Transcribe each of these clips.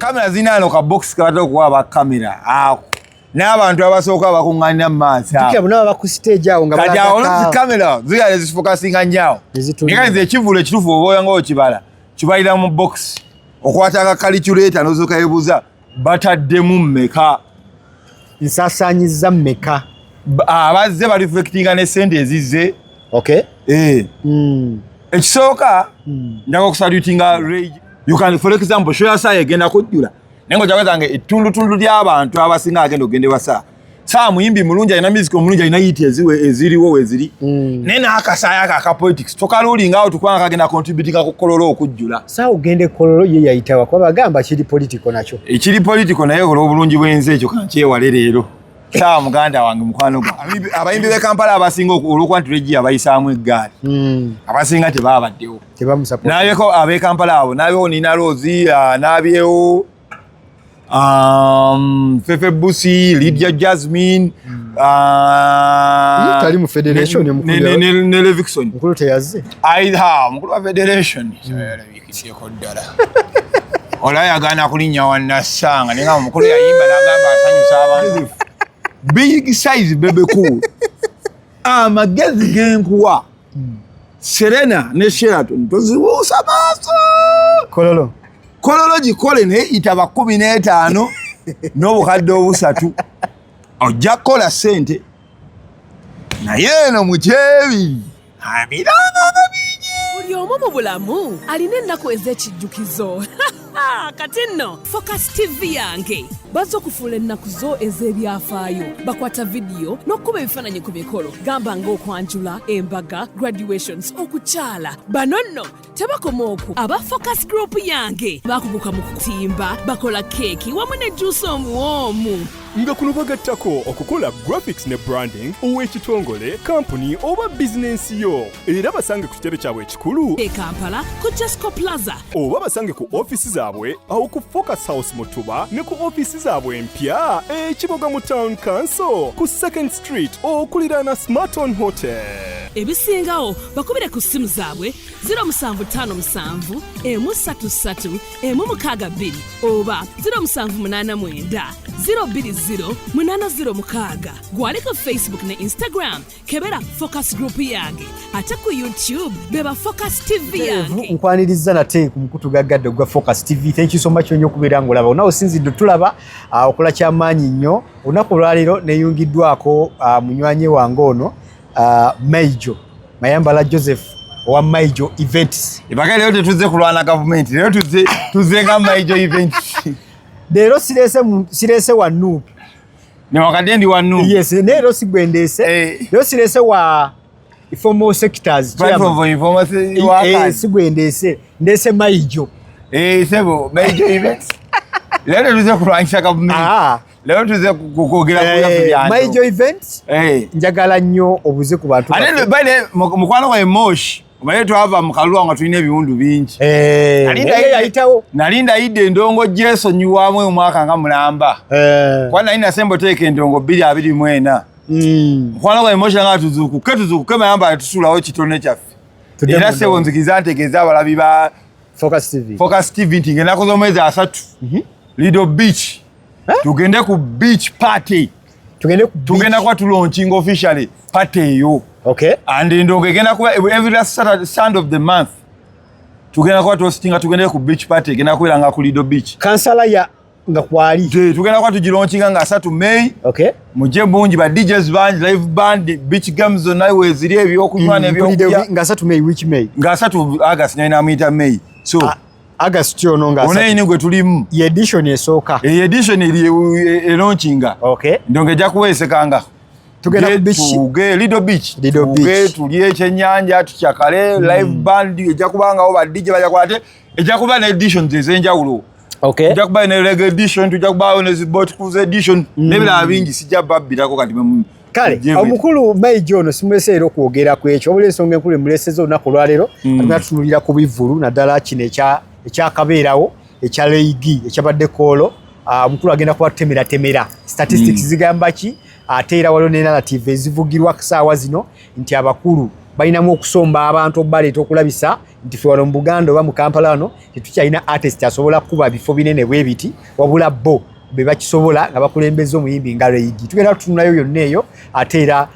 Kamera zirina ano ka box kabatera okuwa aba kamera ako n'abantu abasooka bakuŋŋaanira mu maaso awo. Jjukira bonna baba ku stage awo nga Kati awo balagako. Kamera zigala zifokasinga nnyo awo. Nezitunula. Naye nze ekivvulu ekituufu oba nga okibala kibalira mu box, okwata aka calculator n'osooka yebuuza bataddemu mmeka. Nsaasaanyizza mmeka? Abazze bareflectinga ne sente ezizze. Okay. Eh. Ekisooka, njaga okusalutinga Ray. You can, for example, show ya saa egenda kujjula, naye nga ojaga zange ettundutundu ly'abantu abasinga agenda okugenda ewa saa. Saa muyimbi mulungi, alina music omulungi, alina hit eziwe eziriwo weziri, naye n'akasaayo ako aka politics tokalulinga awo tukubanga kagenda contributinga ku Kololo okujjula. Saawa ogenda ekololo ye yayitawa kuba bagamba kiri political nakyo. Ekiri political, naye olw'obulungi bw'ensi ekyo kankyewale leero. Saawa muganda wange, mukwano gwa abayimbi b'e Kampala abasinga olw'okuba nti Ray G abayisaamu eggaali, abasinga tebaabaddewo. Tebamusupport. Nabyeko ab'e Kampala abo, nabyewo Nina Roz, nabyewo Fefe Busi, Lydia Jasmine, Ye tali mu federation, omukulu ne Levixone. Mukulu teyazze. Aidha omukulu wa federation yalabikiddeko ddala, olaba yagaana kulinnya wannasanga, naye nga omukulu yayimba n'agamba asanyusa abantu. Big Size Bebe Cool, amagezi genkuwa, Serena ne Sheraton tozibuusa maaso. Kololo. Kololo gikole, naye yitaba 15 n'obukadde 300, ojja kukola ssente. Naye eno mukyebi amiranga bingi. Buli omu mu bulamu alina ennaku ez'ekijjukizo. Kati nno Focus TV yange bazza okufuula ennaku zo ez'ebyafaayo. Bakwata vidiyo n'okukuba ebifaananyi ku mikolo, gamba ng'okwanjula, embaga, graduations, okukyala. Bano nno tebakoma okwo. Aba Focus Group yange bakuguka mu kutimba, bakola keeki wamu ne juusi omuwoomu. Nga kuno bagattako okukola graphics ne branding ow'ekitongole, kampuni oba bizinensi yo. Era basange ku kitebe kyabwe ekikulu e Kampala ku Jesco Plaza, oba basange ku ofiisi zaabwe awo ku Focus House mu Tuba, ne ku ofiisi zaabwe empya ekiboga mu Town Council ku Second Street okuliraana Smarton Hotel. Ebisingawo bakubire ku ssimu zaabwe 0757 133 162 oba 0789 020 806. Gwali ku Facebook ne Instagram, kebera Focus Group yange, ate ku YouTube beba Focus TV yange. Nkwaniriza nate ku mukutu gaggadde ogwa Focus TV. Thank you so much nnyo okubeera ng'olaba onawe osinzidde tulaba, okola kyamaanyi nnyo. Olunaku olwaleero neyungiddwako munywanyi wange ono, Maijo Mayambala Joseph owa Maijo Events. Ebaka leero tetuzze kulwana gavumenti, leero tuzze nga Maijo Events. Leero sireese wa NUP. Newakadde ndi wa NUP. Yes, naye leero si gwe ndeese. Leero sireese wa informal sectors Platform for information workers. Si gwe ndeese, ndeese Maijo. Eh, sebo Maijo Events, leero tetuzze kulwanyisa gavumenti. Leero tuzze kwogera ku byaffe byantu. Maijo Events, njagala nnyo obuze ku bantu Ate baffe. Baile mukwano gwa Moshi, omanyi twava mu kalulu nga tulina ebiwundu bingi. Naye yayitawo. Nali ndayidde endongo gyesonyiwamu omwaka nga mulamba, kuba nali nasemba oteeka endongo 2024. Mukwano gwa Moshi nga tuzuukuke, tuzuukuke Mayamba, tusuulawo kitone kyaffe. Tudde Era mu sebo, ndongo. nzikiriza ntegeeze abalabi ba Focus TV. Focus TV nti ng'ennaku z'omwezi 30, Lido Beach, tugende ku beach party. Tugende ku beach. Tugenda kuba tulaunchinga officially party eyo. And endongo egenda kuba every last Saturday, Sunday of the month tugenda kuba tuhostinga. Tugende ku beach party, egenda kubeera nga ku Lido Beach. Kansala ya nga kwali. Tugenda kuba tugilaunchinga nga 30 May. Mujje bungi, ba DJs bangi, live band, beach games zonna weeziri, ebyokunywa n'ebyokulya. Nga 30 May, which May? Nga 30 August, naye namuyita May, so Ah, August ono nga ono eyini gwe tulimu. Ye edition esooka. Eyo edition eri elaunchinga. Ndongo ejja kuweesekanga. Tugenda ku beach. Tuge Lido Beach. Lido Tuge Beach. tulye ekyennyanja, tukyakale, live band ejja kubangawo, ba DJ bajja kuba, ate ejja kuba ne editions ez'enjawulo. Tujja kuba ne reggae edition, tujja kubaawo ne zi boat cruise edition n'ebirala bingi, sijja babbirako kati Kale mujje omukulu Maijo ono simulese era okwogera ku ekyo, wabula ensonga enkulu emuleseza olunaku olwaleero, tugenda tutunulira ku bivvulu, naddala kino ekyakabeerawo ekya Ray G ekyabadde Koolo. Omukulu agenda kuba tutemeratemera statistics zigamba ki, ate era waliwo ne narrative ezivugirwa saawa zino nti abakulu balinamu okusomba abantu obaleeta okulabisa Nti ffe wano mu Buganda oba mu Kampala wano tetukyalina artist asobola kukuba bifo binene bwe biti, wabula bo be bakisobola nga bakulembeza omuyimbi nga Ray G. Tugenda tutununayo yonna eyo, ate era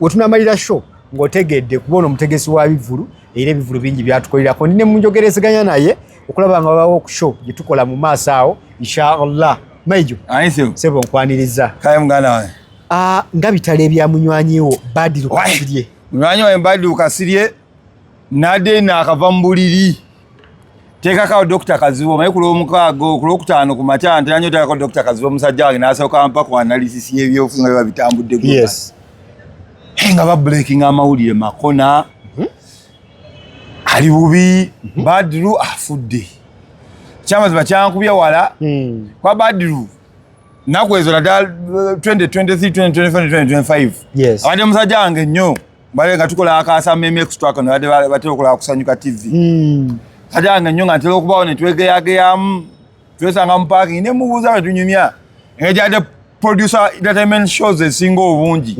wetunamalira show ng'otegedde kuba ono omutegesi wa bivulu, era ebivulu bingi byatukolerako. Ndi ne munjogerezeganya naye okulaba nga wabawo ku show gye tukola mu maaso awo, inshallah. Maijo, sebo, nkwaniriza. Kaye, muganda wange. Ah, nga bitalo ebya munywanyi wo Badiru Kasirye. Munywanyi wange Badiru Kasirye nadde naakava mu buliri. Teekako Dokita Kazibu, omanyi ku lwomukaaga, ku lwokutaano ku makya ntera nnyo teekako Dokita Kazibu, omusajja wange, n'asooka mpa ku analysis y'ebyobufuzi nga biba bitambudde. Nga babreakinga amawulire, Makona ali bubi, Badiru afudde. Kyamazima kyankubye wala kwa Badiru nnaku ezo, naddala 2023, 2024, 2025. Abadde musajja wange nnyo, bale nga tukola akasa meme extra kano, badde batera okukola Kusanyuka TV. Musajja wange nnyo, nga ntera okubawo ne twegeyageyamu, twesanga mu parking ne mubuuza, ne tunyumya engeri gyadde producer entertainment shows ezisinga obungi.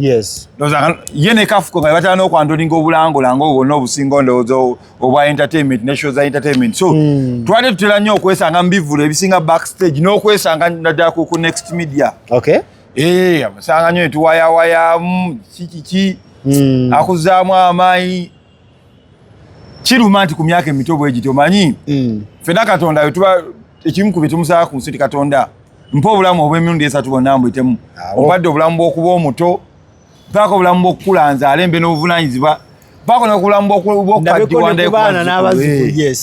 Ndowooza ye ne Kafuko nga batera n'okwandolinga obulangolanga obwo bwonna obusinga, ndowooza obwa entertainment ne show za entertainment. So twali tutera nnyo okwesanga mu bivvulo ebisinga backstage n'okwesanga naddala ku Next Media. Eh, amusanga nnyo netuwayawayamu kikiki. Akuzaamu amaanyi. Kiruma nti ku myaka emito bwe giti, omanyi, ffenna Katonda bwe tuba ekimu ku bye tumusaba ku nsi ti Katonda mpa obulamu obw'emirundi esatu bwonna mbuyitemu. Ompadde obulamu bw'okuba omuto, mpaako obulamu bw'okukula nzaale mbe n'obuvunanyizibwa, mpaako n'obulamu bw'okukaddiwa ndabeko ne ku baana n'abazzukulu.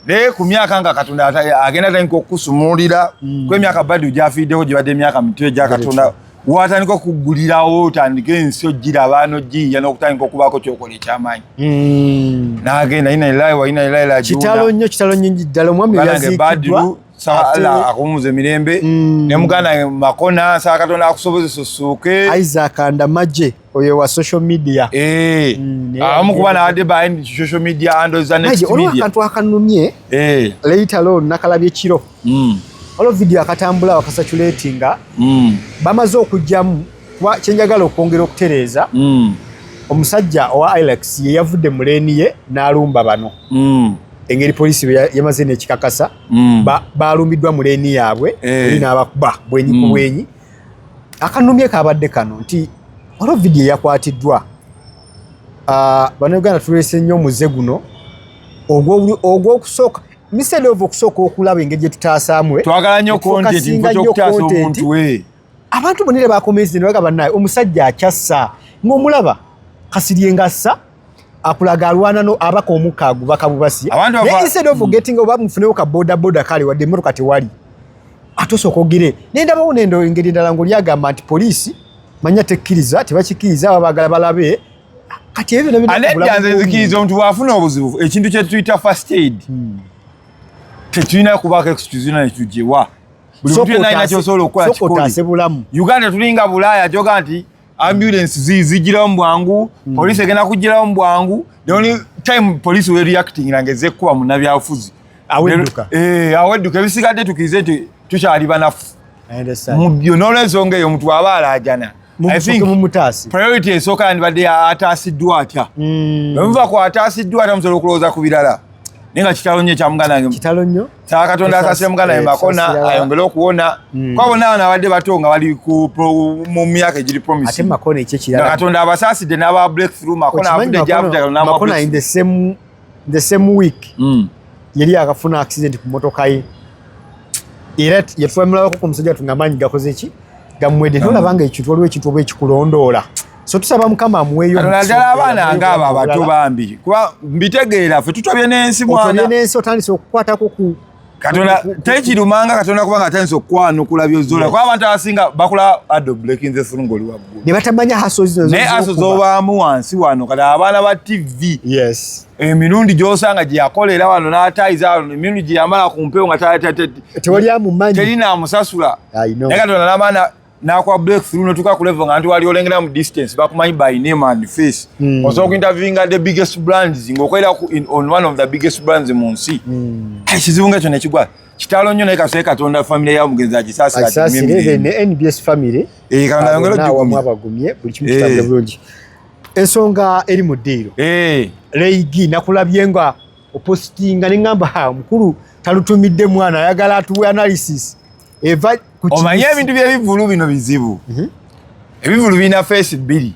Naye ku myaka nga Katonda agenda atandika okukusumulira kw'emyaka Badiru gy'afiiddeko, gye badde emyaka mito egya Katonda watandika okuggulirawo, otandike ensi ogiraba n'ogiyiya n'okutandika okubaako kyokola ekyamaanyi. N'agenda, inna lillahi wa inna ilaihi rajiun. Kitalo nnyo, kitalo nnyo ddala. Omwami Muganda wange yaziikiddwa. Badiru, Allah akuwumuza emirembe. Ne muganda wange Makona, nsaba Katonda akusobozesa ossuuke. Isaac Ndamagye oyo wa social media. Eh, Naye abamu kuba nawadde behind social media handles za Next Naye olwo Media. akantu akanumye, later on nakalabye kiro, waliwo video akatambula wakasaculatinga, bamaze okugyamu, kuba kyenjagala okwongera okutereeza, omusajja owa Ilex ye yavudde mu lane ye n'alumba bano. Engeri poliisi bwe yamaze n'ekikakasa, balumbiddwa mu lane yaabwe, oli n'abakuba bwenyi ku bwenyi. Akanumye kabadde kano nti waliwo video eyakwatiddwa. Ah, Bannayuganda tuleese nnyo omuze guno ogw'okusooka, instead of okusooka okulaba engeri gye tutaasaamu, Twagala nnyo content. Tufokasinga Mufo nnyo ky'okutaasa content. omuntu we. Abantu bonna era bakomezi ne bagamba, naye omusajja akyassa ng'omulaba Kasirye ng'assa akulaga alwana no abaka omukka agubaka bubasi. Abantu Naye instead of getting oba mufunewo ka boda boda, kale wadde emmotoka tewali, ate osooka ogire nendabawo nendo engeri endala ng'oli agamba nti poliisi manya tekkiriza, tebakikkiriza, baba baagala balabe. Kati ebyo byonna Anedda, nze bw'omuntu. nzikiriza omuntu bw'afuna obuzibu, ekintu kye tuyita first aid, tetulina kubaako excuse yonna netugiwa. Buli muntu yenna alina kyosobola okukola, Sooka kikole. otaase bulamu. Uganda tulinga Bulaaya gyoga nti ambulance zigirawo mu bwangu, poliisi egenda kugirawo mu bwangu. The only time police we reacting nga ezze kuba munnabyabufuzi. Awedduka. Eh, awedduka. Ebisigadde tukirize nti tukyali banafu I understand. mu byo. N'olwensonga eyo, omuntu aba alaajana, I think Mumusooke mumutaase. priority esooka yandibadde ataasiddwa atya. Bwe muva ku ataasiddwa atya, musobola okulowooza ku birala. Naye nga kitalo nnyo ekya muganda wange. Kitalo nnyo. Saba Katonda asaasire muganda wange Makona, ayongere okuwona, kuba bonna bano abadde bato nga bali mu myaka egiri Ate promising. Makona Nga ekyekirala, Katonda abasaasidde n'aba breakthrough. Makona okimanyi avudde gyavudde, Katonda n'amuwa Makona in breakthrough. the same week yali akafuna accident ku motoka ye, era yatwamulabako ku musajja watu nga amaanyi gakoze ki, gamuwedde. Nolaba nga ekintu, waliwo ekintu oba ekikulondoola, so tusaba Mukama amuweeyo Katonda omukisa ddala omulala, abaana amuweeyo ngaabo abato omulala. bambi, kuba mbitegeera ffe tutobye n'ensi Otobye mwana. n'ensi, otandise okukwatako ku Katonda tekirumanga Katonda kubanga atandise okukwanukula byozola, kuba abantu abasinga bakula ado breaking the through ng'oli waggulu, ne batamanya hustle zino naye hustle z'obaamu wansi wano. Kati abaana ba TV, emirundi gy'osanga gye yakolera wano n'atayiza wano, emirundi gye yamala ku mpewo nga tewali amumanyi, teri naamusasula, I know. naye Katonda n'amaana n'akuwa breakthrough notuuka ku level nga nti wali olengera mu distance, bakumanyi by name and face. Osobola okuinterviewinga the biggest brands ng'okolera on one of the biggest brands mu nsi. Ekizibu nga ekyo nekigwa, kitalo nnyo, naye kasobe Katonda famire ya mugenzi agisaasire, agigumye asaasire emirembe. Ne NBS family. Eh, Katonda ayongere bonna awamu ogigumya. abagumye, buli kimu kitambule bulungi. Ensonga eri mu ddiiro, Ray G, nakulabye nga Opositinga neŋŋamba, ha, mukulu talutumidde mwana, ayagala atuwe analysis eva ku Omanye ebintu by'ebivulu bino bizibu. Ebivulu birina face bbiri.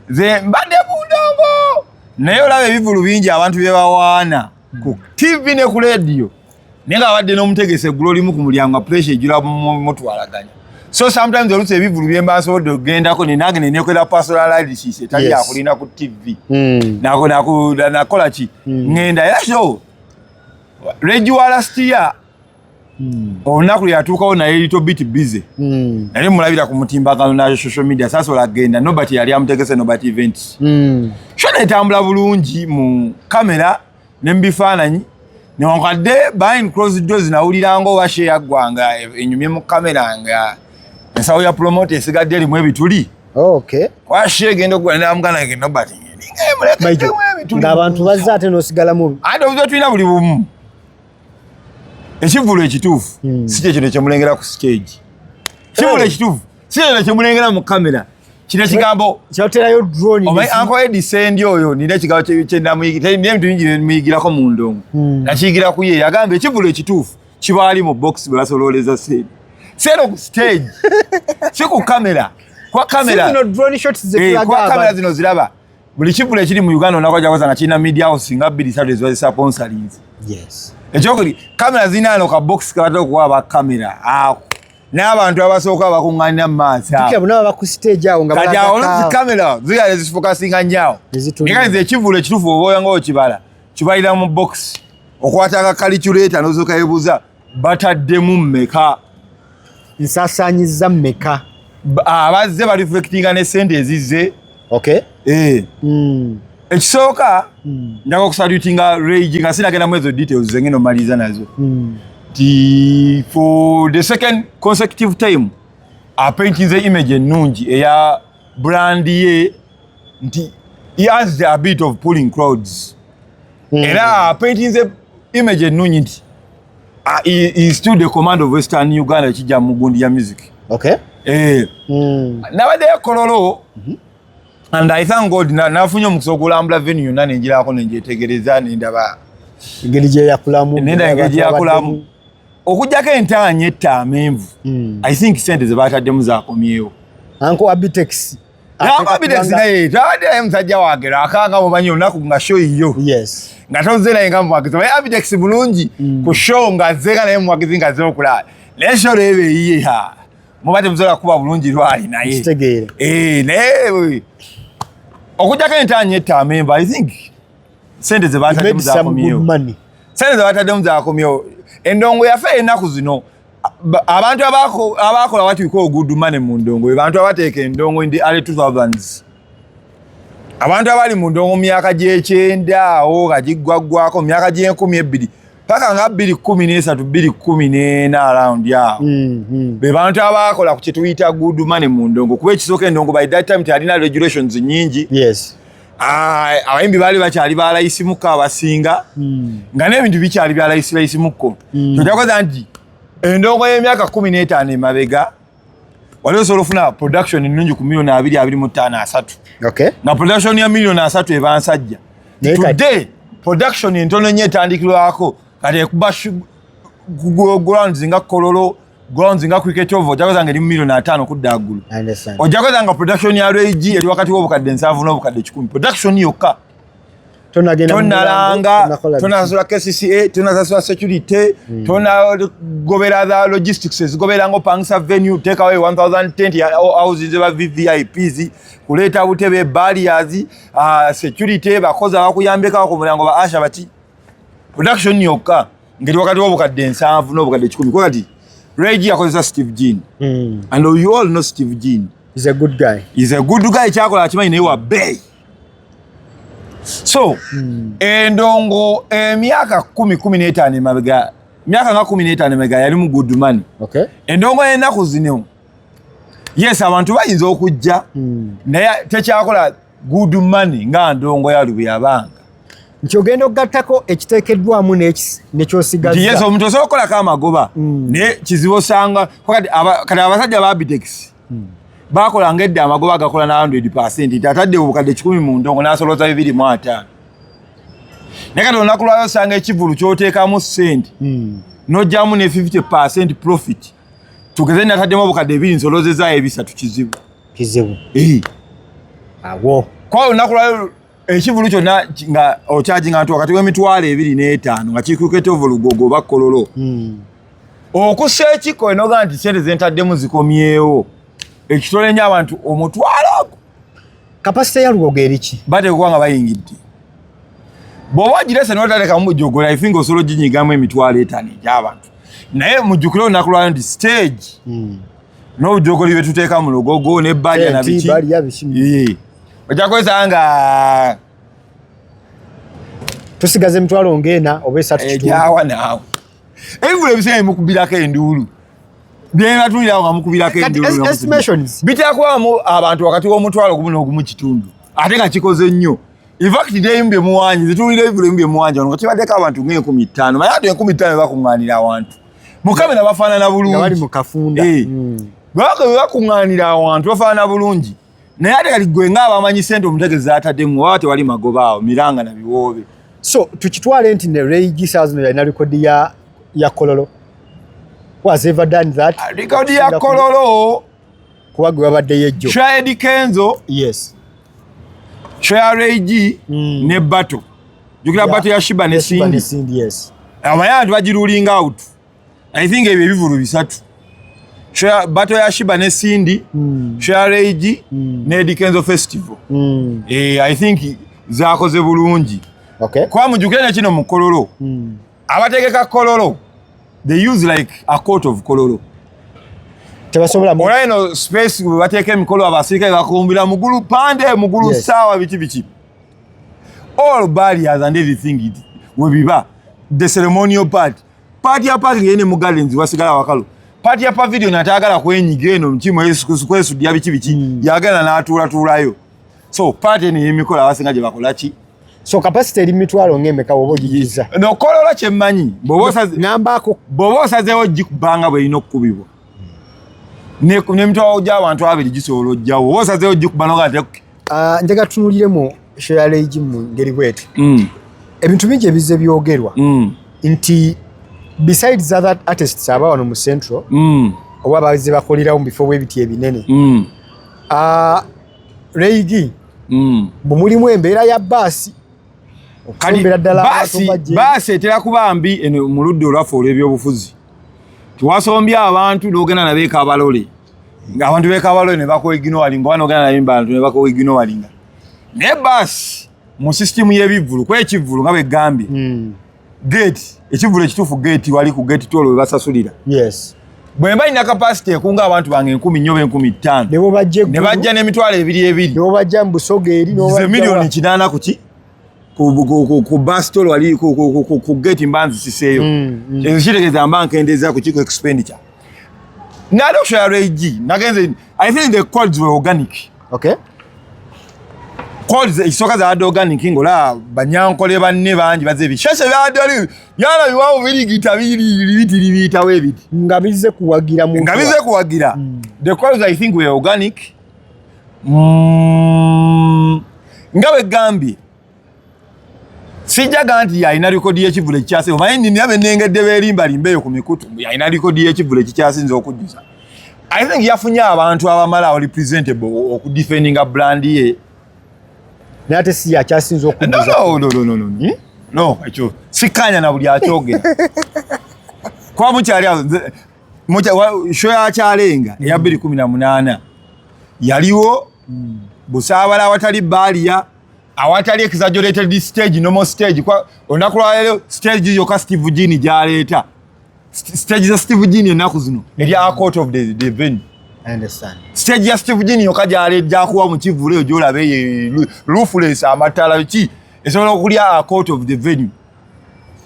Nze mbadde mundongo, naye olaba ebivulu bingi abantu bye bawaana ku TV ne ku radio, naye nga abadde n'omutegesi eggulo limu ku mulyango nga pressure ejula mutwalaganya. So sometimes oluusi ebivulu bye mba nsobodde okugendako, nenange nenekolera personal analysis etali yakulina ku TV. Nakola ki, ŋŋenda era so Ray G wa last year, olunaku lwe yatuukawo naye little bit busy. Nali mulabira ku mutimbagano na social media, sasobola kugenda. Nobert yali amutegese, Nobert Events. Show netambula bulungi mu kamera ne mu bifaananyi, newankadde behind closed doors nawuliranga oba show yaggwanga enyumye mu kamera nga ensawo ya promoter esigadde erimu ebituli. Kwa show egenda okugwa namuganda nge Nobert Maijo, ebituli ng'abantu bazze ate n'osigalamu. Ate obuzibu tulina buli bumu, ekivvulu ekituufu si kyekino kyemulengera ku stage. Kivvulu ekituufu si kyekino kyemulengera mu kamera. Kino ekigambo Kyoterayo drone. Omanyi Uncle Eddie Sendi oyo, nina ekigambo kyenamuyigirako, nina ebintu bingi byenamuyigirako mu ndongo. Nakiyigira ku ye. Yagamba ekivvulu ekituufu kibaali mu box bwe basololeza sente sero ku stage, si ku kamera. Kwa kamera zino drone shots Eh, zetulaga kwa kamera abantu. zino ziraba buli kivvulu ekiri mu Uganda olunaku ajja nga kirina media house nga bbiri satu eziba zisponsorinze. Ekyokubiri, kamera zirina ano ka box kabatera okuwa aba kamera ako n'abantu abasooka bakuŋŋaanira mu maaso awo. Jjukira bonna baba ku stage awo nga Kati balaga awo oluusi kamera zigala zifokasinga nnyo awo. Nezitulira. Naye kati ekivvulu ekituufu oba oyanga okibala kibalira mu box, okwata aka calculator n'osooka yebuuza bataddemu mmeka, Nsaasaanyizza mmeka? Abazze bareflectinga ne sente ezizze. Eh. Ekisooka, njaga okusalutinga Ray G nga sinagenda mu ezo details zengenda omaliriza nazo, nti for the second consecutive time apaintinze image ennungi eya brand ye, nti he has the habit of pulling crowds. Era apaintinze image ennungi nti he is still the command of Western Uganda ekijja mu gundi ya music. Eh, nabaddeyo Kololo and I thank God nafunye omukisa okulambula venue yonna, nenjirako nenjetegereza nendaba Engeri gye yakulamu. Nenda engeri gye yakulamu, okugjako entaanya etta amenvu. I think sente ze bataddemu zakomyewo. Uncle Abitex. Uncle Abitex naye twabadde naye musajja wange lwakanga mumanyi olunaku nga show yiyo nga tozze naye nga muwagizi. Omanyi Abitex bulungi ku show nga azze nga naye muwagizi nga azze okulaba, naye show leeba eyiye ha muba temusobola kuba bulungi lwali naye. Kitegeera. Eh, naye okugjako entaanya etta amenvu, I think sente ze bataddemu Made some good zakomyewo. money. Sente ze bataddemu zakomyewo. Endongo yaffe ennaku zino, abantu abakola what we call good money mu ndongo be bantu abateeka endongo in the early 2000s, abantu abali mu ndongo mu myaka gy'ekyenda awo nga giggwaggwako mu myaka gy'enkumi ebbiri paka nga 2013, 2014, around awo, be bantu abakola ku kyetuyita good money mu ndongo. Kuba ekisooka, endongo by that time teyalina regulations nyingi. Ah, abayimbi baali bakyali balayisimuko abasinga, nga n'ebintu bikyali byalayisilayisimuko. Tojakoza nti endongo y'emyaka 15 emabega wali osobola ofuna production ennungi ku miliyoni 20, 25, 30, nga production ya miliyoni 30 eba nsajja. Naye kati- Today production entono nnyo etandikirwako kati ekuba grounds nga Kololo, grounds nga Cricket Oval, ojakoza nga eri mu miliyoni 50 kudda waggulu. I understand. Ojakoza nga production ya Ray G eri wakati w'obukadde 70 n'obukadde 100, production yokka. Tonagenda mu Tonalanga, mulango, tonakola biki. tonasasula KCCA, tonasasula security, tonagobera za logistics ezigobera nga opangisa venue, take away 1000 tent ya houses ba VVIPs, kuleeta butebe, barriers, security, bakozi abakuyambeko ku mulyango, ba usher bati. Production yokka ngeri wakati w'obukadde 70 n'obukadde 100. Kuba kati Ray G yakozesa Steve Jean. And you all know Steve Jean. He's a good guy. Is a good guy, kyakola akimanyi, naye wa bbeeyi. So endongo emyaka 10, 15 emabega, myaka nga 15 emabega yali mu good money. Endongo y'ennaku zino, yes, abantu bayinza okujja, naye tekyakola good money nga ndongo ya lwe yabanga. Nti ogenda okugattako ekiteekeddwamu Nti yes, nekyosigazza. Omuntu osobola okukolako amagoba, naye kizibu osanga kati abasajja ba Abitex bakolanga edda amagoba gakola na 100, nti atadde obukadde 100 mu ndongo n'asolooza 250. Naye kati olunaku lwayo osanga ekivulu kyoteekamu ssente n'ojjamu ne 50% profit, tugeze nataddemu 2000 nsolozezaayo 3, kizibu. Kizibu. Awo. Kwa olunaku lwayo ekivulu kyonna nga ocharginga nti wakati w'25,000 nga kikuketa ova Lugogo oba Kololo, okussa ekiko enoga nti sente zentaddemu zikomyewo, ekitole nnyo abantu 500,000 ogwo. Capacity ya Lugogo eriki? Bateeka okuba nga bayingidde. Bw'oba ogirese n'otalekamu bujogola, I think osobola oginyigamu 50,000 egy'abantu. Naye mujjukire olunaku lwayo nti stage n'obujogoli bye tuteeka mu Lugogo ne barrier na biki. Barrier biki. Ojja kwesanga nga tusigaza 40,000 oba 3.5. Egyawa naawe ebivulu ebisinga bimukubirako enduulu, byebatulirawo nga mukubirako enduulu. Estimations. Bitera kubamu abantu wakati w'1,500 1.5, ate nga kikoze nnyo. In fact, nebimu byemuwanyi zitulira ebivulu ebimu byemuwanyi wano nga kibaddeko abantu nga 50,000, naye ate 50,000 bakuŋŋaanira awantu mukamera bafaanana nga bali bulungi. Mu kafunda. Bwebaka bwe bakuŋŋaanira awantu bafaanana bulungi, naye ate kati gwe ng'abamanyi sente omutegezi ataddemu, waba tewali magoba awo, miranga na biwoobe. So tukitwale nti ne Ray G saa zino yalina rekodi ya Kololo. Who has ever done that? Rekodi ya Kololo? Kuba gwe babaddeyo ejjo. Show ya Eddy Kenzo. Show ya Ray G ne battle, jukira battle ya Sheebah ne Sheebah ne Cindy. Cindy, yes. Abaye abantu bagiruling out. I think ebyo ebivulu bisatu: battle ya Sheebah ne Cindy, show ya Ray G ne Eddy Kenzo Festival. I think zakoze bulungi. Kuba mujjukire ne kino mu Kololo, abategeka Kololo, they use like a quarter of Kololo. Tebasobola Olwa eno space we bateeka emikolo, abasirikale bakumbira mugulu pande mugulu. Saawa biki biki, all barriers and everything, it webiba the ceremonial part ya parking ene mu gardens wasigala wakalu, part ya pavilion atagala kwenyiga eno mukimo kwesudya biki biki, yagala n'atuulatuulayo. So part eno ey'emikolo abasinga gye bakola ki? So capacity eri mitwalo ng'emeka woba ogigiza? No, Kololo kyemmanyi, Ngambaako. bw'oba osazeewo gikubanga bw'erina okukubibwa, n'emitwalo gy'abantu 20 gisobola ojjawo oba osazeewo gikuba noga nti Ah, njagala tunuuliremu show ya Ray G mu ngeri bweti. Ebintu bingi ebizze byogerwa nti besides other artists aba wano mu Central oba bazze bakolerawo mu bifo bw'ebiti ebinene, Ray G bwe mulimu embeera ya baasi Kati okusombera ddala baasi abantu bajje. Baasi etera kuba mbi eno mu ludda olwaffe olw'ebyobufuzi. Tiwasombye abantu n'ogenda nabo ekabalole, ng'abantu b'ekabalole ne bakuignoringa, oba n'ogenda nabo bantu ne bakuignoringa. Naye baasi mu sisitimu y'ebivvulu, kuba ekivvulu nga bwegambye, gate, ekivvulu ekituufu, gate wali ku gate toll we basasulira. Bwe mba nina capacity ekunga abantu bange 4,000 oba 5,000, ne bwebajja ne bajja n'20,000 20. Ne bwebajja mu Busoga eri Ze n'obajja 800,000 ku ki, ku bus toll wali ku gate mba nzisiseeyo. Ekyo kitegeeza mba nkendeeza ku kiko expenditure. Nali show ya Ray G nagenze, I think the chords were organic. Chords ekisooka zaabadde organic, ng'olaba banyankole banne bangi bazze ebishashe byabadde wali byana biwanvu birigita biri biti biyitawo ebiti. Nga bizze kuwagira muntu. Nga bize kuwagira. The chords, I think, were organic. Nga bwe gambye, sijjaga nti yalina rekodi y'ekivvulu ekikyasinze. Omanyi nina benengedde beerimbalimba eyo ku mikutu, yalina rekodi y'ekivvulu ekikyasinze okujjuza. I think yafunye abantu abamala awo representable okudefendinga brand ye. Naye ate si yakyasinze No. okujjuza. No, no, no, no, no. No, ekyo sikkanya na buli akyogera, kuba mukyali awo show yakyalenga eya 2018 yaliwo busaabala awatali barrier, awatali exaggerated stage, normal stage. Kwa olunaku lwaleero stage yokka Steve Jean gyaleeta, stage za Steve Jean ennaku zino eri a quarter of the venue. I understand. Stage ya Steve Jean yokka gyakuwa mu kivvulu eyo gyolaba eyo roofless, amatala ki, esobola okulya a quarter of the venue.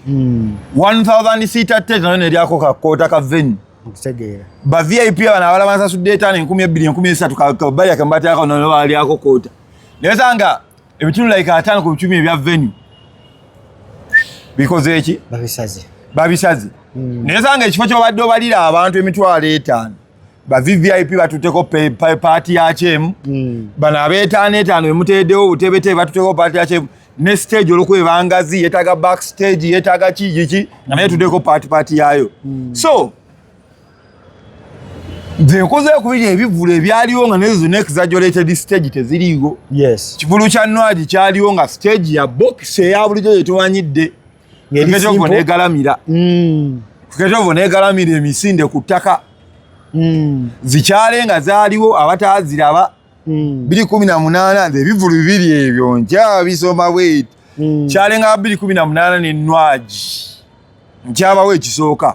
1000 seater tent nayo neryako ka quarter ka venue. Nkitegeera. Ba VIP bano abalala basasudde 5,000, 2,000, 3,000, kabali akambatyako nono balyako quarter. Naye sanga ebitundu like 50% ebya venue bikoze eki? Babisaze. Babisaze. Naye sanga ekifo kyobadde obalira abantu 50,000, ba VVIP batutteko part yakyemu, bano ab'etaano etaano bemuteeddewo obutebetebe batutteko part yakyemu. Ne stage olwokuba ebangazi, yeetaaga backstage, yeetaaga ki kiki, nga naye tuddeko part part yaayo. So nze nkoze kubiri ebivvulu ebyaliwo nga nezo zonna exaggerated stage teziriiwo. Kivulu kya Nwagi kyaliwo nga stage ya box eya bulijjo gyetumanyidde. Ng'eri Ketovo simple. negalamira. Ketovo negalamira emisinde ku ttaka. Zikyale nga zaaliwo abataaziraba. 2018, nze ebivulu bibiri ebyo nkyabisoma bweti. Kyalenga 2018 ne Nwagi nkyabawo ekisooka,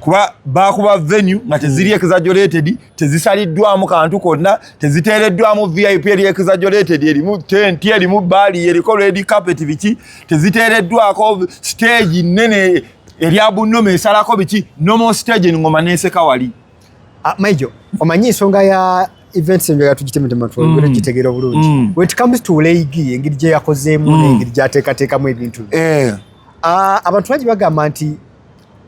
kuba bakuba venue nga teziri exaggerated, tezisaliddwamu kantu konna, teziteereddwamu VIP eri exaggerated, erimu tent, erimu baali, eriko red carpet, biki, teziteereddwako stage nene erya bunoma esalako biki, normal stage, engoma neseka wali. Ah, Maijo, omanyi ensonga ya events enjagala tugitemetema twongere gitegeera obulungi. When it comes to Ray G, engeri gye yakozeemu n'engeri gy'ateekateekamu ebintu bye. Ah, abantu bangi bagamba nti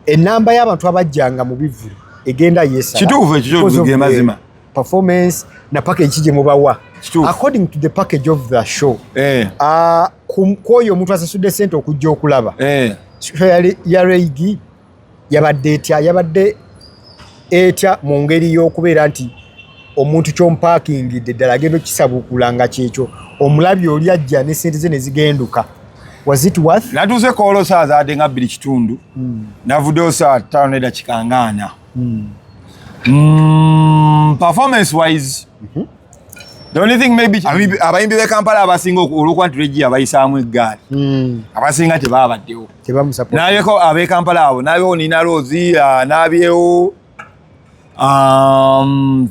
enamba y'abantu abajjanga mu bivvulu egenda yeesala. Kituufu ekyo, Because of ge the mazima. performance na package gye mubawa. Kituufu. According to the package of the show, ah, ku oyo omuntu asasudde sente okujja okulaba show ya Ray G yabadde etya? Yabadde etya mu ngeri y'okubeera nti omuntu kyompakingidde ddala agenda okisabukula nga kyekyo omulabi oli ajja ne sente ze ne zigenduka? Was it worth? Natuuse koolo saa zaadde nga 2:15, navuddeyo saa 5:40. Performance wise, the only thing maybe abayimbi b'e Kampala abasinga olwokuba nti Ray G abayisaamu eggaali, abasinga tebaabaddewo. Tebamusupport. Nabyeko ab'e Kampala abo, nabyewo Nina Roz, nabyewo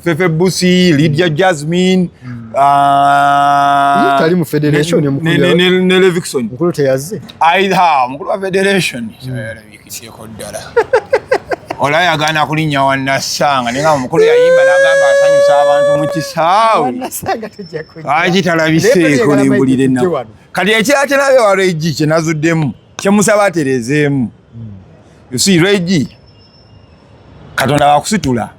Fefe Busi, Lydia Jasmine, Ye tali mu federation, omukulu ne Levixone. Mukulu teyazze. Aidha omukulu wa federation yalabikiseko ddala, olaba yagaana kulinnya wannasanga, naye nga omukulu yayimba n'agamba asanyusa abantu mu kisaawe. Wanasanga tejja kujja. Lwaki talabiseeko? Naye nembulira Mayiga ennaku. wano. Kati ekirala kyenabe wa Ray G kyenazuddemu kyemusaba aterezeemu, you see, Ray G Katonda wakusitula,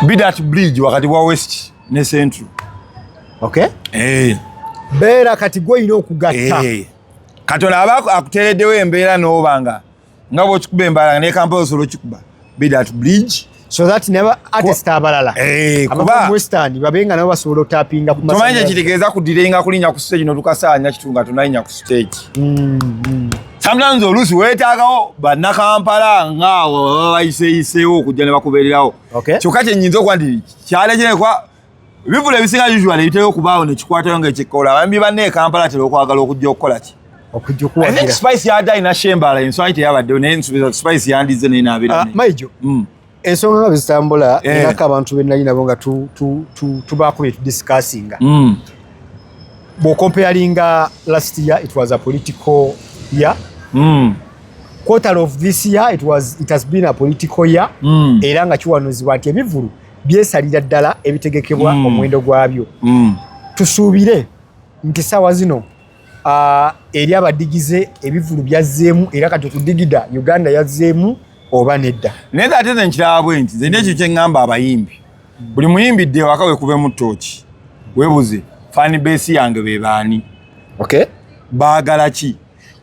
be that bridge wakati wa West ne Central. Okay, beera kati gwe olina okugatta. Katonda aba akuteereddewo embeera n'oba nga bwokikuba embala ne Kampala osobola okikuba, be that bridge. So that naba artist abalala abava kuba mu Western babe nga nabo basobola otapinga ku tomanyi masannyalaze. Kyekitegeeza kudirenga kulinnya ku stage notuka saa 4:15 nga tonalinnya ku stage. Sometimes oluusi weetaagawo bannakampala ngaawo baba bayiseeyiseewo okujja ne bakubeererawo. Kyokka kyenyinza okuba nti kyalekere kuba ebivvulu ebisinga usually ebitera okubaawo nekikwatayo ngaekikola abayimbi banne e Kampala tera okwagala okujja okukola ki? Okujja I think okuwagira. Spice yadde alina shembala enswanyi teyabaddewo, naye nsuubiza Spice yandize naye naabeera Ah, naye. Maijo, ensonga nga bwezitambula, erako abantu benali nabo nga tubaako bye tudiscussinga. Bw'ocomparinga last year, it was a political year. Quarter of this year, it has been a political year. Era nga kiwanuzibwa nti ebivvulu byesalira ddala ebitegekebwa omuwendo gwabyo. Tusuubire nti saawa zino eri abadigize ebivvulu byazzeemu, era kati okudigida Uganda yazzeemu oba nedda? Naye nze ate nze nkiraba bwe nti nze nekyo kyeŋŋamba abayimbi, buli muyimbi dde waka wekubemu ttooki, weebuze fan base yange be baani, baagala ki?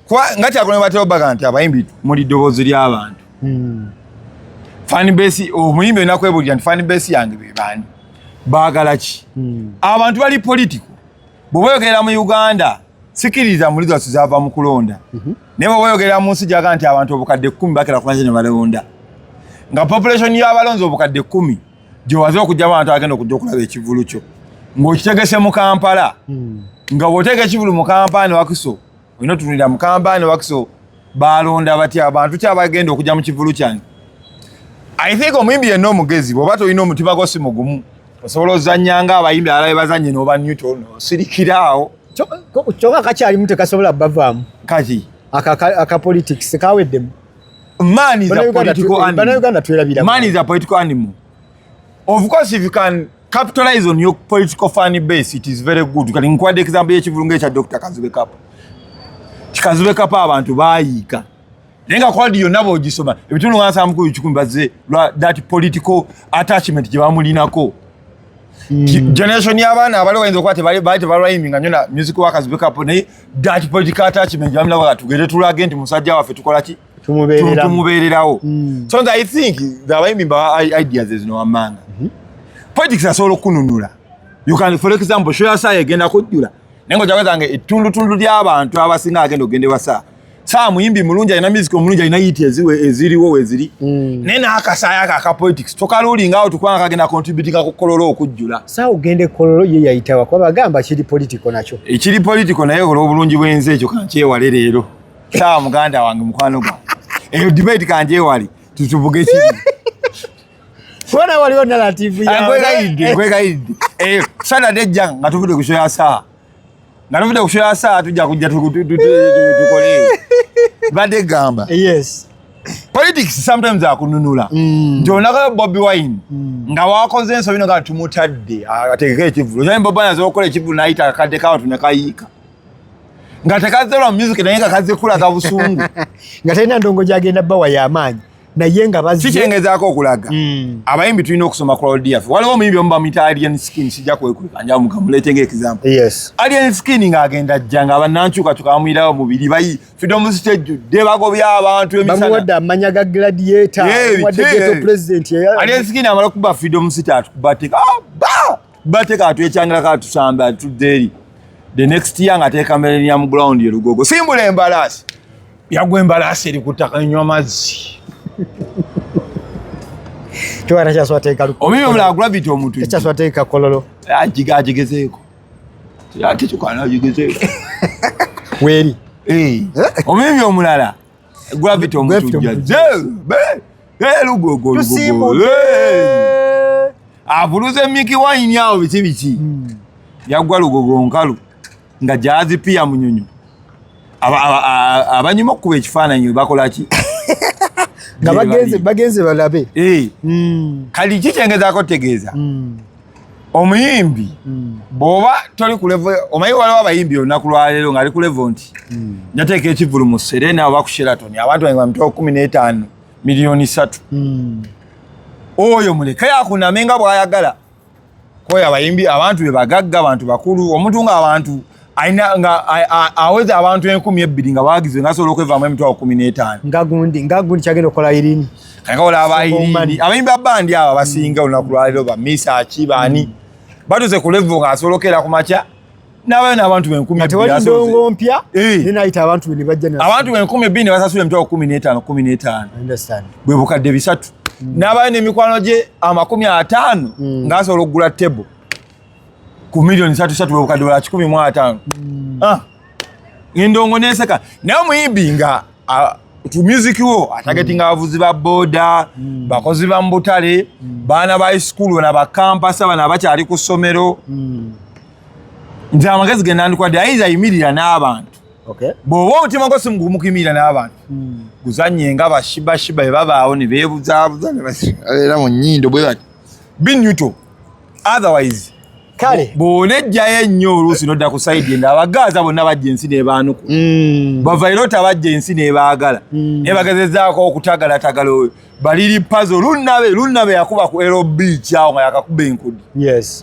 Kuba nga kyakone batera obaga nti abayimbi muli ddoboozi ly'abantu. Fan base, omuyimbi olina kwebulira nti fan base yange be baani, baagala ki? Abantu bali political. Bw'oba oyogerera mu Uganda, sikiriza muli zaffe zava mu kulonda, naye bw'oba oyogerera mu nsi gyaga nti abantu 10,000 bakera kumaze ne balonda, nga population y'abalonzi 10,000 gyewaze okujjamu abantu agenda okujja okulaba ekivulu kyo ng'okitegese mu Kampala, nga bw'oteeka ekivulu mu Kampala ne Wakiso, olina otunulira mu Kampala ne Wakiso balonda batya, abantu ki abagenda okujja mu kivulu kyange. I think omuyimbi yenna omugezi, bw'oba tolina omutima gwo si mugumu, osobola ozannya nga abayimbi abalala bazanye n'oba neutral nosirikira awo. Kyokka kakyalimu tekasobola bavaamu. Kati aka politics kaweddemu. Man is a political animal. Bannayuganda twerabira. Man is a political animal. Of course, if you can capitalize on your political fan base, it is very good. Kati nkuwadde example y'ekivulu ng'ekya Dr. Kazibwe Kapa. Kazibwe Kapa abantu baayiika, naye nga quality yonna bw'ogisoma ebitundu nga 70 ku 100 bazze lwa that political attachment gye bamulinako. Generation y'abaana abaliwo bayinza okuba baali tebarhyminga nnyo na music workers wake up, naye that political attachment bamulaga, tugende tulage nti musajja waffe tukola ki? Tumubeereramu. Tumubeererawo. So nze I think abayimbi mbawa ideas zino wammanga. Politics asobola okununula. You can, for example, show ya saa egenda kujjula, naye nga ojja nga ettundutundu ly'abantu abasinga agenda ogenda ewa saa. Saa muyimbi mulungi, alina music omulungi, alina hit eziriwo weziri, naye n'akasaayo ako aka politics tokalulinga awo tukubanga kagenda contributinga ku Kololo okujjula. Saawa ogenda ekololo ye yayitawa kuba bagamba kiri political nakyo. Ekiri political, naye olw'obulungi bw'ensi ekyo kankyewale leero. Saawa muganda wange, mukwano gwange, eyo debate kangyewale, tutuvuge kiri. Kubona waliwo narrative yawe. Nkwegayidde, nkwegayidde. Saturday ejja nga tuvudde ku show ya saa, nga tuvudde ku show ya saa, tujja kujja tukole. Badde gamba, politics sometimes akununula, nti onaka Bobi Wine nga wakoze ensobi no nga tumutadde ategeke ekivulu. Okyali Bobi Wine asobola okukola ekivulu n'ayita akakadde k'abantu ne kayiika nga tekazze lwa music, naye nga kazze kulaga busungu. Nga talina ndongo gyagenda bawa y'amaanyi, naye nga bazze. Kikyengezaako okulaga, abayimbi tulina okusoma crowd yaffe. Waliwo omuyimbi omu bamuyita Alien Skin, sijja kwekweka, njamuga muleete nga example. Alien Skin ng'agenda ajja nga bannankyukakyuka bamuyirawo mubiri bayi Freedom City ejjudde, bagobya abantu emisana. Bamuwadde amanya ga gladiator. Bamuwadde ghetto president. Alien Skin amala okuba Freedom City, atukuba ba bateeka atwekyangira katusamba atudde eri. The next year ng'ateeka Millennium Ground e Lugogo, simbula embalaasi, yagwa embalaasi eri ku ttaka, enywa mazzi. Kiwa takyasobola teeka Omuyimbi omulala Gravity Omuntu. Takyasobola teeka Kololo. Agiga agigezeeko, ate kyokana agigezeeko. Weeri. Omuyimbi omulala Gravity Gravity Omutujja. Omutujja. Lugogo, Lugogo. Tusimbudde. Avuluze Miki Wine awo, biki biki, yaggwa Lugogo nkalu nga jazipiya munyonyo. Abanyuma okukuba ekifaananyi bakola ki? Nga Gye bagenze bali. Bagenze balabe. Kali kikyengezaako tegeeza, omuyimbi bw'oba toli ku level, omanyi waliwo abayimbi olunaku lwaleero ng'ali ku level nti njateeka ekivulu mu Serena oba ku Sheraton, abantu bange ba 15,000, 3 miliyoni, oyo muleke yakuname nga bw'ayagala koyo. Abayimbi abantu be bagagga, abantu bakulu, omuntu ng'abantu alina nga aweza abantu 2,000 nga bagize ngasobola okwevaamu 15,000. Nga gundi kyagenda okukola irini. Kangaola Money. abayimbi, abayimbi ba bandi abo abasinga olunaku lwaleero, bamisaki baani, batuze ku level ng'asobola okeera ku makya n'abayo n'abantu benkumi Nga tewali ebbiri ndongo mpya. Nenayita abantu be ne bajja Abantu 2,000 ne basasula 15,000 15, I understand. bwe bukadde 300, n'abayo n'emikwano gye 50 ng'asobola okugula table ku miliyoni 3 3, bwe bukadde bwa 150. Ah, endongo neseka. Naye omuyimbi nga tu music wo atargetinga abavuzi ba boda, bakozi ba mu butale, baana ba high school, bana ba campus, bana abakyali ku ssomero, nze amagezi ge nandikwadde ayinza ayimirira n'abantu. Bw'oba omutima gwo si mugumu kuyimirira n'abantu, guzanye nga bashibashiba bwe babaawo ne beebuzaabuza ne babeera mu nnyindo bwe bati binyuto. Otherwise Kale. Bw'onejjayo ennyo oluusi nodda ku side endala, abagaaza bonna bajja ensi n'ebaanuku, bavairota bajja ensi n'ebaagala, naye bagezezaako okutagalatagala. Oyo baliri pazo lunnabe lunnabe yakuba ku Ero Beach awo nga yakakuba enkudi.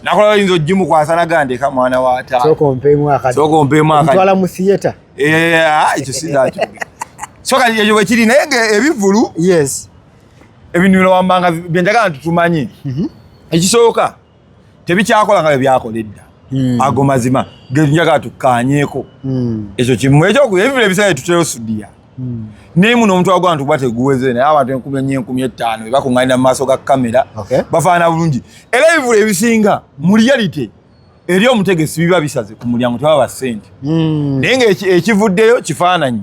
Nakola oyinza ogimukwasa nagandeka mwana wa taata. Sooka ompeemu akadde. Sooka ompeemu akadde. Ntwala mu theatre. Eh, ah, ekyo sinakyo. So kati ekyo bwekiri, naye nga ebivulu ebintu wammanga byenjagala nti tumanye, ekisooka tebikyakola nga bwe byakola edda. Ago mazima genjagala tukkaanyeeko. Ekyo kimu. Ekyoku ebivulu ebiseera tutera osudiya naye muno omutwalo gwantu guba teguweze, naye abantu 4,000, 5,000 bwe bakuŋŋaanira mu maaso ga kamera bafaanana bulungi. Era ebivulu ebisinga mu reality eri omutegesi biba bisaze ku mulyango, tebaba ssente, naye nga ekivuddeyo kifaananyi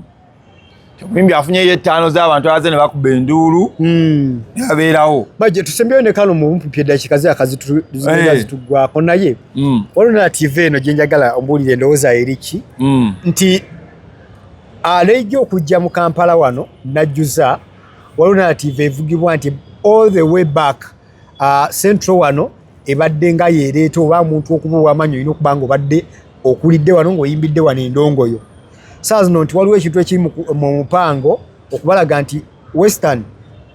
omuyimbi afunyeyo etaano z'abantu abaze ne bakuba enduulu ne babeerawo. Baje tusembyeyo ne kano mu bumpi eddakiika zigenda zituggwako, naye waliwo narrative eno gye njagala ombuulire endowooza eriki, nti alejja okujja mu Kampala wano najjuza. Waliwo narrative evugibwa nti all the way back, Central wano ebadde nga yereeta oba omuntu okuba ow'amaanyi olina okuba nga obadde okulidde wano ng'oyimbidde wano endongoyo. Saa zino nti waliwo ekintu ekiri mu mupango okubalaga nti Western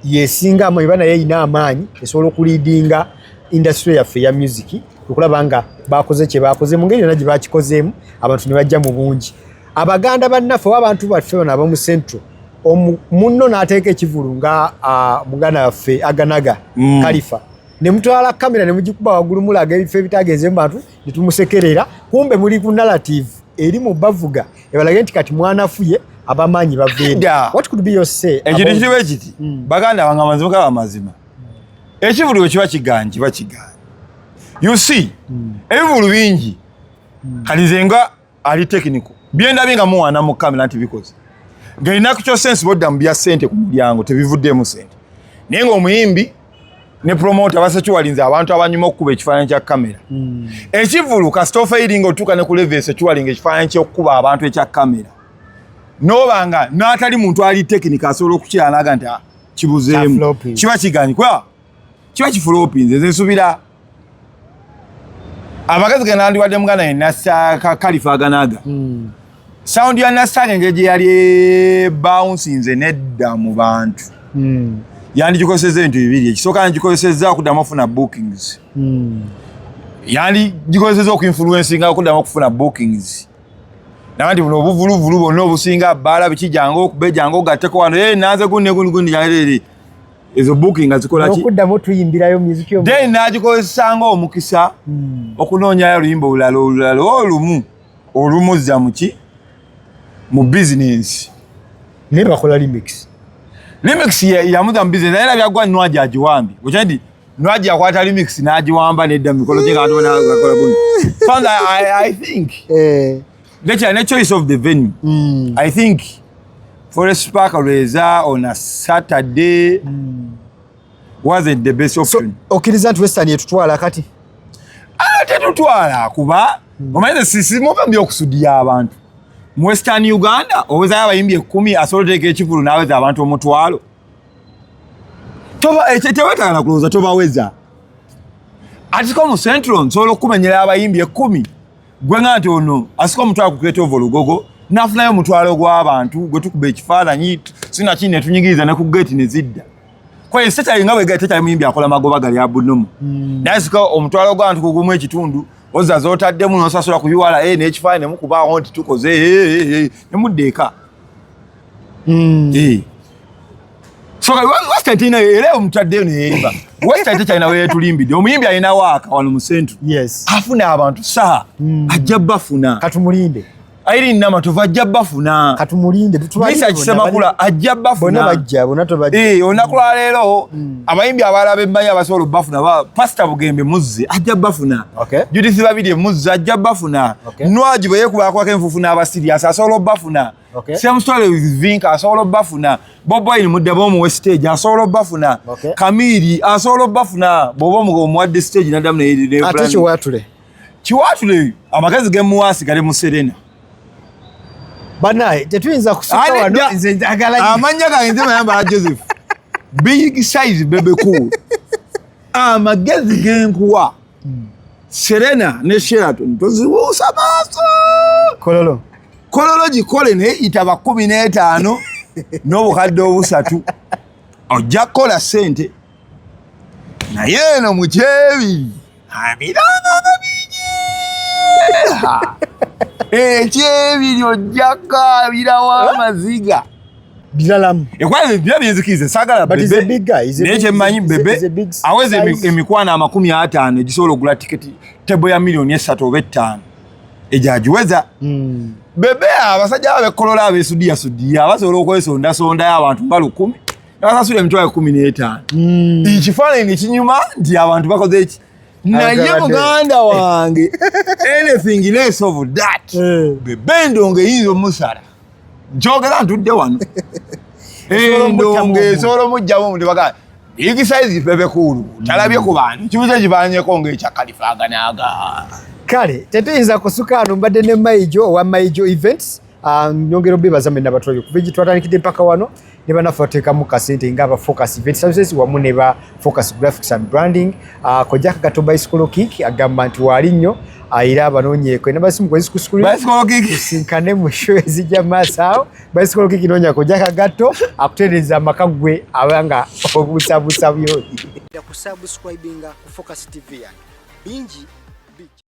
yesinga amaanyi oba naye erina amaanyi esobola okuleadinga Industry yaffe ya music okulaba nga bakoze kye bakoze mu ngeri yonna gye bakikozeemu, abantu ne bajja mu bungi. Abaganda bannaffe oba abantu baffe bano abamu Central, munno n'ateeka ekivulu nga muganda waffe Aganaga Kalifa, ne mutwala kamera ne mugikuba waggulu, mulaga ebifo ebitagenze mu bantu ne tumusekerera. Kumbe muli ku narrative eri mu bavuga ebalage nti kati mwanafuye, abamaanyi baveeri. Nedda. What could be your say Ekintu kiriwe kiti, baganda bange, amazima gaba amazima. Ekivulu bwe kiba kiganye, kiba kiganye. You see, ebivulu bingi. Kati nze nga ali technical, byendabye nga muwaana mu kamera nti bikoze ng'erina ku sense, bodda mu bya ssente ku mulyango, tebivuddemu ssente, naye ng'omuyimbi ne promoter basecuwalinze abantu abanyuma okukuba ekifaananyi kya kamera. Ekivulu kasita ofairinga otuuka ne ku level esecuwalinga ekifaananyi ky'okukuba abantu ekya kamera, noba nga n'atali muntu ali technical asobola okukira naga nti, "Ah, kibuzeemu." Kya flopping. Kiba kiganye kuba kiba kiflopinze. Nze nsubira amagezi ge nandiwadde muganda ye Nasa Kalifa Aganaga, sound ya Nasaga engeri gye yali bouncinze nedda mu bantu, yandigikozesezza ebintu bibiri. Ekisooka, yandigikozesezza okuddamu okufuna bookings. Yandigikozesezza okuinfluencinga okuddamu okufuna bookings, naga nti buno obuvuluvulu bwonna obusinga bbaala biki, jangu okube, jangu ogatteko wano. Eh, nanze gundi gundi gundi jangu, ezo booking zikola ki? Okuddamu tuyimbirayo music. Then n'agikozesa nga omukisa okunoonyayo oluyimba olulala olulala olumu olumuzza muki mu bizinensi. Naye bakola remix. Remix yamuza mu bizinensi, naye era byaggwa. Nwagi agiwambye okya nti Nwagi yakwata remix n'agiwamba nedda mu mikolo gye nga abantu bonna bakola gundi. So I think nekira ne choice of the venue. I think Forest Park Lweza on a Saturday wasn't the best So option. Okkiriza nti Western yetutwala kati? Ah, tetutwala, kuba omanyi sisimuva mu byokusudiya abantu mu Western Uganda. Owezayo abayimbi 10, asobola oteeka ekivulu n'aweza abantu 10,000. Tewetaaga na kulowooza, tobaweza. Atiko mu Central nsobola okumenyera abayimbi 10, gwe nga nti ono asika 10,000 ku Creative Olugogo, nafunayo 10,000 gw'abantu gwe tukuba ekifaananyi, sinakini ne tunyigiriza ne ku gate ne zidda. Kwaye tekyali nga bwe tekyali muyimbi akola magoba gali abunomu, naye sika 10,000 gw'abantu kugumu ekitundu ozza z'otaddemu n'osasula ku URA n'ekifaananyi ne mukubaawo nti tukoze, ne mudda eka. So Western terina era omutaddeyo neyeriba. Western tekyalina weyetulimbidde. Omuyimbi alina waaka wano mu Central, afuna abantu saa ajja bafuna. Katumulinde. Irene Namatovu ajja bafuna. Katumulinde. Misa Kisemakula ajja bonna bafuna. Bajja bonna, tobajja. Eh, olunaku lwaleero abayimbi abalala bemmanyi abasobola obbafuna, Pasita Bugembe muzze, ajja bafuna. Judith Babirye muzze, ajja bafuna. Nwagi bwe yeekubakwako enfuufu n'abasirias asobola obbafuna. Same story with Vinka, asobola obbafuna. Bobi Wine muddebe omuwe stage, asobola obbafuna. Kamiri asobola obbafuna bw'oba omuwadde stage naddamu Ate Kiwatule? Kiwatule amagezi gemuwa asigale mu Serena. Banaye, tetuyinza kusuka Ah, wano. nedda. Nze njagala Amannya gange nze mayambala Joseph Big Size Bebe Cool. Amagezi genkuwa, Serena ne Sheraton tozibuusa maaso. Kololo. Kololo gikole, naye yitaba 15 n'obukadde 300, ojja kukola ssente. Naye eno mukyebiri abiranga bingi, ekyebiri ojja kaabirawo amaziga. Biralamu. Ekwanze bya byenzikiriza saagala. Bebe, naye kyemmanyi Bebe aweza emikwano 50 egisobola okugula tiketi table ya miliyoni 3 oba 5, egyo agiweza. Bebe abasajja babekolola abesudiya sudiya basobola okwesondasondayo abantu nga 1000 nabasasula emitwalo 15. Ekifaananyi nekinyuma nti abantu bakoze eki, naye muganda wange, anything less of that, Bebe endongo eyinza omusala. Nkyogera ntudde wano, endongo esobola omugjamu omuntu baga Big Size Bebe Cool talabye ku bantu kibuzo kibanyeko ngaekya Kalifaganaga. Kale tetuyinza kusuka wano. Mbadde ne Maijo owa Maijo Events. Nyongera obebaza mwenna abatwali okuva egi twatandikidde mpaka wano. Ne bannaffe bateekamu kasente nga aba Focus Event Services wamu ne ba Focus Graphics and Branding. Kojja Kagato Bicycle Kick agamba nti waali nnyo, era abanoonyeeko enamba simu kwezi ku screen. Bicycle Kick. Tusinkane mu show ezijja maaso awo. Bicycle Kick, noonya Kojja Kagato akutereeza amaka gwe abanga obuusabuusa byoli. Kusubscribinga ku Focus TV yange bingi.